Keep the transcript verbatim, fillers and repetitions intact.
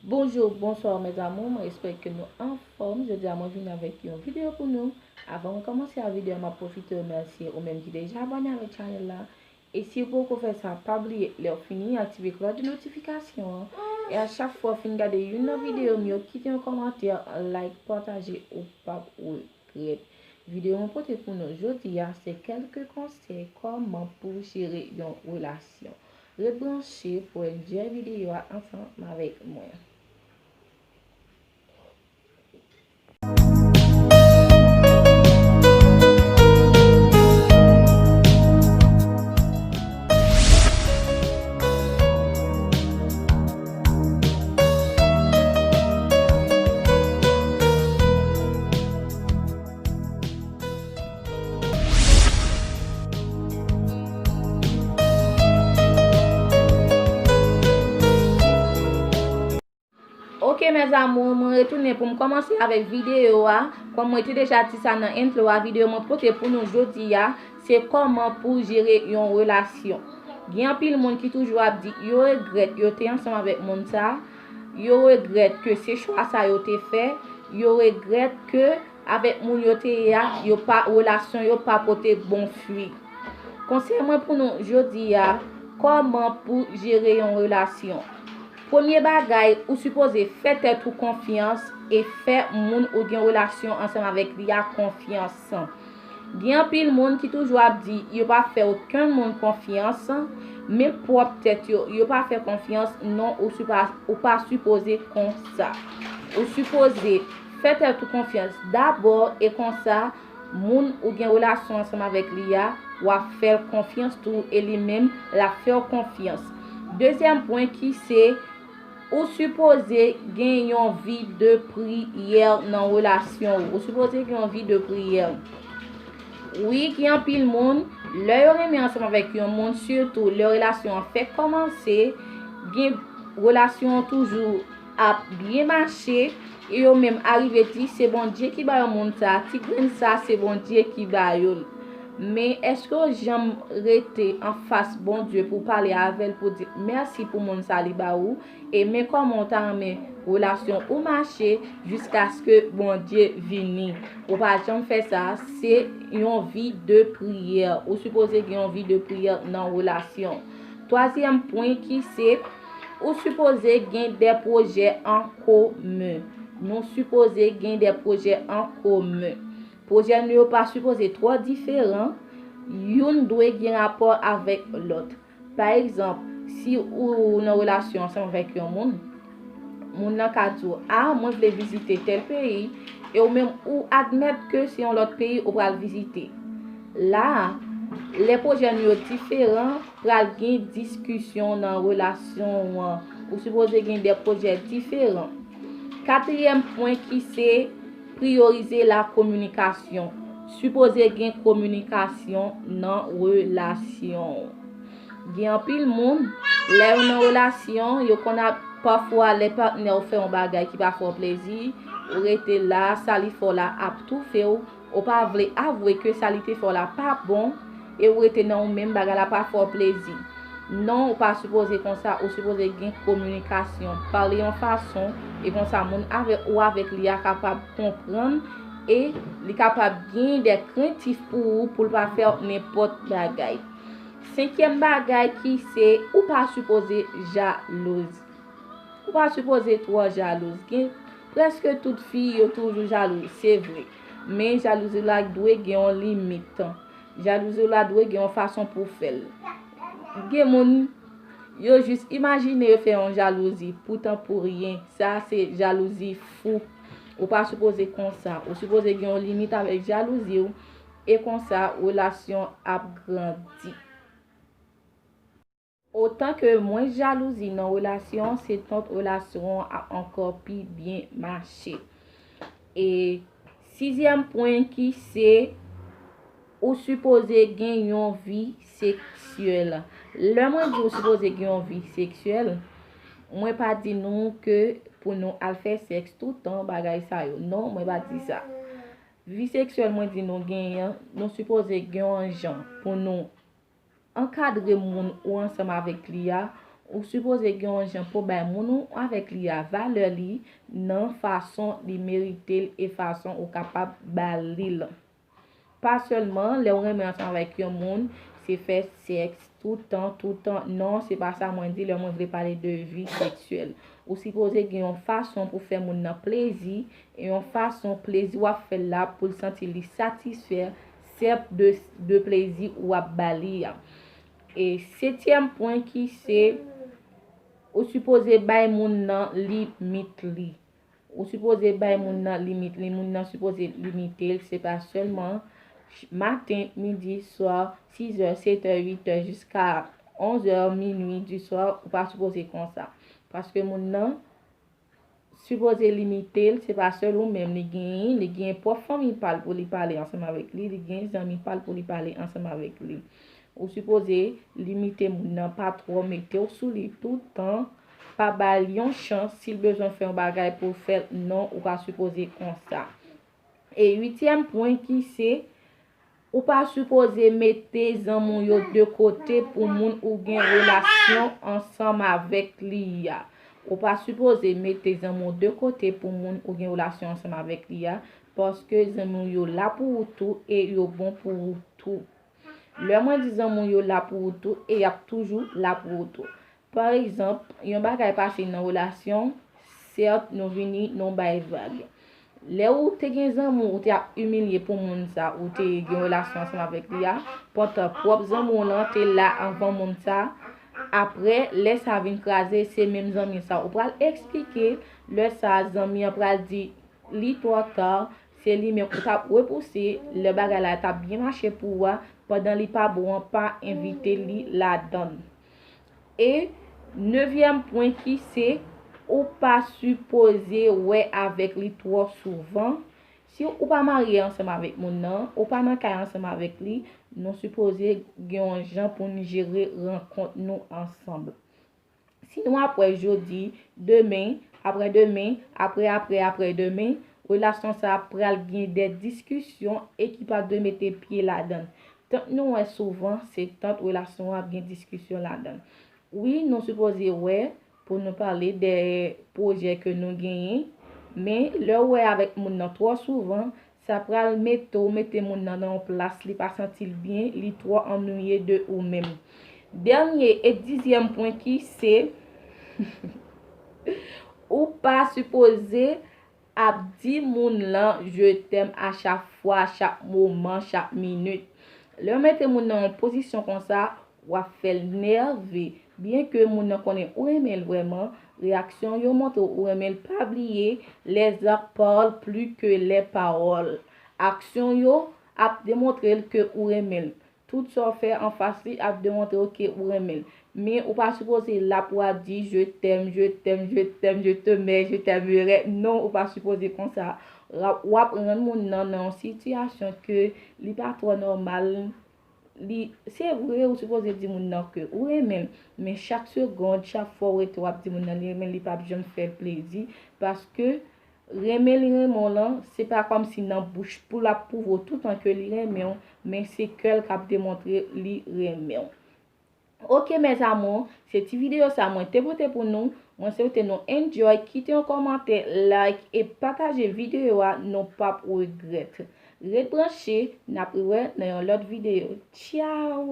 Bonjou, bonswa, mes amours, mwen espere ke nou anfòm. Jodi a, mwen vin avèk yon videyo pou nou. Avan mwen kòmanse a videyo a, m ap pwofite remèsye ou menm ki deja abòne avèk chanèl la. E si w poko fè sa, pa bliye, lè w fini, aktive klòch de notifikasyon an. E a chak fwa w fin gade youn nan videyo m yo, kite yon kòmantè, like, pataje, ou p ap regrèt. Videyo mwen pote pou nou jodi a, se kèlke konsèy kòman pou jere yon relasyon. Ret branche pou w enjoy videyo a ansanm avèk mwen. Ok, mes amours, mwen retounen pou m kòmanse avèk videyo a. Kòm mwen te deja di sa nan intro a, videyo mwen pote pou nou jodi a, se kòman pou jere yon relasyon. Gen anpil moun ki toujou ap di yo regrèt yo te ansanm avèk moun sa, yo regrèt ke se chwa sa yo te fè, yo regrèt ke avèk moun yo te ye a, yo pa, relasyon yo pa pote bon fwi. Konsèy mwen pou nou jodi a, kòman pou jere yon relasyon. Premye bagay, ou sipoze fè tèt ou konfyans e fè moun ou gen relasyon ansanm avèk li a konfyans. Gen anpil moun ki toujou ap di yo pa fè okenn moun konfyans, men pwòp tèt yo, yo pa fè konfyans, non, ou sipa, ou pa sipoze konsa. Ou sipoze fè tèt ou konfyans dabò, e konsa, moun ou gen relasyon ansanm avèk li a, w ap fè l konfyans tou, e li menm, l ap fè w konfyans. Dezyèm pwen ki se, ou sipoze gen yon vi de priyè nan relasyon ou. Ou sipoze gen yon vi de priyè. Wi, gen anpil moun, lè yo renmen ansanm avèk yon moun, sitou lè relasyon an fèk kòmanse, gen relasyon an toujou ap byen mache, e yo menm arive di se Bondye ki ba yo moun sa, ti grenn sa se Bondye ki ba yo l. Men èske w janm rete anfas Bondye pou w pale avè l, pou w di mèsi pou moun sa li ba ou? E men kòman w ta renmen relasyon ou mache jiskaske Bondye vini. Ou pa janm fè sa, se yon vi de priyè. Ou sipoze gen yon vi de priyè nan relasyon. Twazyèm pwen ki se, ou sipoze gen de pwojè an komen. Nou sipoze gen de pwojè an komen. Pwojè nou yo pa sipoze twò diferan. Youn dwe gen rapò avèk lòt. Pa egzanp, si ou nan relasyon ansanm avèk yon moun, moun nan ka di w, a, mwen vle vizite tèl peyi, e ou menm ou admèt ke se yon lòt peyi ou pral vizite. La a, lè pwojè nou yo diferan, pral gen diskisyon nan relasyon w an. Ou sipoze gen de pwojè diferan. Katriyèm pwen ki se priyorize la kominikasyon. Sipoze gen kominikasyon nan relasyon w. Gen anpil moun, lè yo nan relasyon, yo konn ap, pafwa lè patnè w fè yon bagay ki pa fè w plezi, ou rete la, sa li fè w la ap toufe w, ou pa vle avwe ke sa li te fè w la pa bon, e ou rete nan ou menm, bagay la pa fè w plezi. Non, ou pa sipoze konsa, ou sipoze gen kominikasyon. Pale yon fason, e konsa moun avè, ou avèk li a kapab konprann, e li kapab gen de krentif pou ou, pou l pa fè w nenpòt bagay. Senkyèm bagay ki se, ou pa sipoze jalouz. Ou pa sipoze twò jalouz. Gen, prèske tout fi yo toujou jalouz, se vre. Men jalouzi la dwe gen yon limit. Jalouzi la dwe gen yon fason pou w fè l. Gen moun, yo jis imajine yo fè yon jalouzi, poutan pou ryen. Sa se jalouzi fou. Ou pa sipoze konsa. Ou sipoze gen yon limit avèk jalouzi w. E konsa, relasyon ap grandi. Otan ke mwens jalouzi nan relasyon, se tant relasyon an ap ankò pi byen mache. E sizyèm pwen ki se, ou sipoze gen yon vi seksyèl. Lè mwen di ou sipoze gen yon vi seksyèl, mwen pa di nou ke pou nou al fè sèks toutan, bagay sa yo. Non, mwen pa di sa. Vi seksyèl mwen di nou genyen, nou sipoze gen yon jan pou nou ankadre moun ou ansanm avèk li a, Ou sipoze gen yon jan pou bay moun ou avèk li a valè li nan fason li merite l e fason ou kapab ba li l. Pa sèlman lè w renmen ansanm avèk yon moun, se fè sèks toutan, toutan. Non, se pa sa mwen di lè mwen vle pale de vi seksyèl. Ou sipoze gen yon fason pou fè moun nan plezi, e yon fason plezi w ap fè l la pou l santi li satisfè, sèt de, de plezi ou ap ba li a. E setyèm pwen ki se, ou sipoze bay moun nan limit li. Ou sipoze bay moun nan limit li. Moun nan sipoze limite l. Se pa sèlman maten, midi, swa, sizè, setè, uitè, jiska onzè, minui, diswa, ou pa sipoze konsa. Paske moun nan sipoze limite l, se pa sèl ou menm li genyen, li gen pwòp fanmi pa l pou li pale ansanm avèk li, li gen zanmi pa l pou li pale ansanm avèk li. Ou sipoze limite moun nan, pa twò mete w sou li toutan, pa ba l yon chans, si l bezwen fè yon bagay pou l fè l, non, ou pa sipoze konsa. E uityèm pwen ki se, ou pa sipoze mete zanmi w yo de kote pou moun ou gen relasyon ansanm avèk li a. Ou pa sipoze mete zanmi w de kote pou moun ou gen relasyon ansanm avèk li a, paske zanmi w yo la pou ou tou e yo bon pou ou tou. Lè mwen di zanmi w yo la pou ou tou e y ap toujou la pou ou tou. Pa egzanp, yon bagay pase nan relasyon, sèt, nou vini, nou bay vag. Lè ou te gen zanmi w, ou te ap imilye pou moun sa, ou te gen relasyon ansanm avèk li a, pantan pwòp zanmi w lan te la anvan moun sa, apre, lè sa vin kraze, se menm zanmi sa ou pral eksplike, lè sa zanmi an pral di, li twò ta, se li menm ou t ap repouse, lè bagay la t ap byen mache pou ou a, pandan li pa bon an, pa envite li ladan l. E nevyèm pwen ki se, ou pa sipoze wè avèk li twò souvan. Si ou pa marye ansanm avèk moun nan, ou pa nan kay ansanm avèk li, nou sipoze gen yon jan pou n jere rankont nou ansanm. Si nou ap wè jodi, demen, aprè demen, aprè, aprè, aprè demen, relasyon sa a pral gen de diskisyon e ki pa dwe mete pye ladan l. Tant nou wè souvan, se tant relasyon an ap gen diskisyon ladan l. Wi, nou sipoze wè pou nou pale de pwojè ke nou genyen, men lè w wè avèk moun nan twò souvan, sa pral mete w mete moun nan nan yon plas li pa santi l byen, li twò annuiye de ou menm. Dènye e dizyèm pwen ki se, ou pa sipoze ap di moun lan je t'aime a chak fwa, chak moman, chak minit. Lè w mete moun nan yon pozisyon konsa, w ap fè l nève. Byenke moun nan konnen ou renmen l vrèman, reyaksyon yo montre w ou renmen l. Pa bliye, les actes parlent plus que les paroles. Aksyon yo ap demontre l ke ou renmen l. Tout sa w fè anfas li ap demontre w ke ou renmen l. Men ou pa sipoze la pou w ap di je t'aime, je t'aime, je t'aime, je te mets, je t'aimerai. Non, ou pa sipoze konsa. W ap rann moun nan nan yon sitiyasyon ke li pa twò nòmal. Li, se vre, ou sipoze di moun nan ke ou renmen l, men chak segond, chak fwa w rete w ap di moun nan li renmen l, li p ap janm fè l plezi, paske renmen li renmen w lan, se pa kòmsi nan bouch pou l ap pwouve w toutan ke li renmen w, men se kè l k ap demontre li renmen w. Ok, mes amours, se ti videyo sa mwen te pote pou nou. Mwen swete nou enjoy, kite yon kòmantè, like e pataje videyo a, nou p ap regrèt. Ret branche, n ap rewè nan yon lòt videyo. Tchao!